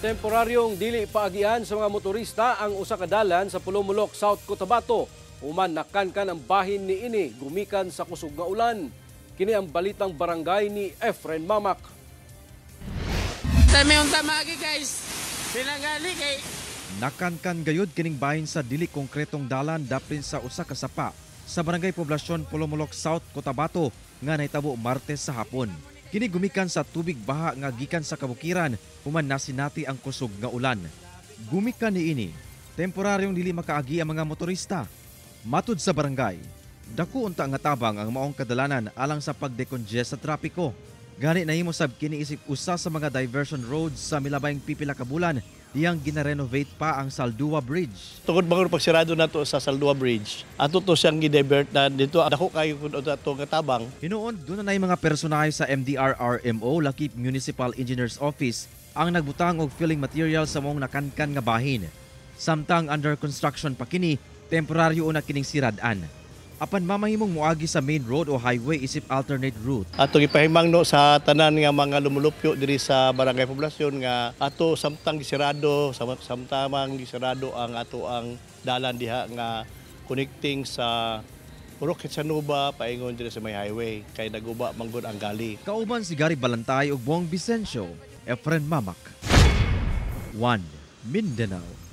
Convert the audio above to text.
Temporaryong dili paagian sa mga motorista ang usa ka dalan sa Polomolok, South Cotabato. Human nakankan ang bahin niini gumikan sa kusog nga ulan. Kini ang balitang barangay ni Efren Mamak. Sa may unta maagi, guys. Pinangali kay Nakankan gayud kining bahin sa dili konkretong dalan daplin sa usa ka sapa sa Barangay Poblasyon, Polomolok South, Cotabato nga nahitabo Martes sa hapon. Kini gumikan sa tubig baha nga gikan sa kabukiran human nasinati ang kusog nga ulan. Gumikan niini, temporaryong dili makaagi ang mga motorista. Matud sa barangay, dako unta nga tabang ang maong kadalanan alang sa pagdecongest sa trapiko. Gani nahimo sab kini isip usa sa mga diversion roads sa milabayng pipila ka bulan diyang gina-renovate pa ang Saldua Bridge. Tungod bang pagsirado nato sa Saldua Bridge, ato to siyang gi-divert na dito, dako kayo kun ato nga tabang. Hinuon duna nay mga personahe sa MDRRMO lakip Municipal Engineers Office ang nagbutang og filling material sa maong nakankan nga bahin. Samtang under construction pa kini, temporaryo una kining sirad-an. Apan mamahimong moagi sa main road o highway isip alternate route. Ato gipahimangno sa tanan nga mga lumulupyo diri sa Barangay Poblasyon nga ato samtang gisirado, samtang gisirado ang ato ang dalan diha nga connecting sa Purok Ketsanuba paingon diri sa may highway kay naguba manggod ang gali. Kauban si Gary Balantay ug Bong Vicencio, Efren Mamak. 1 Mindanao.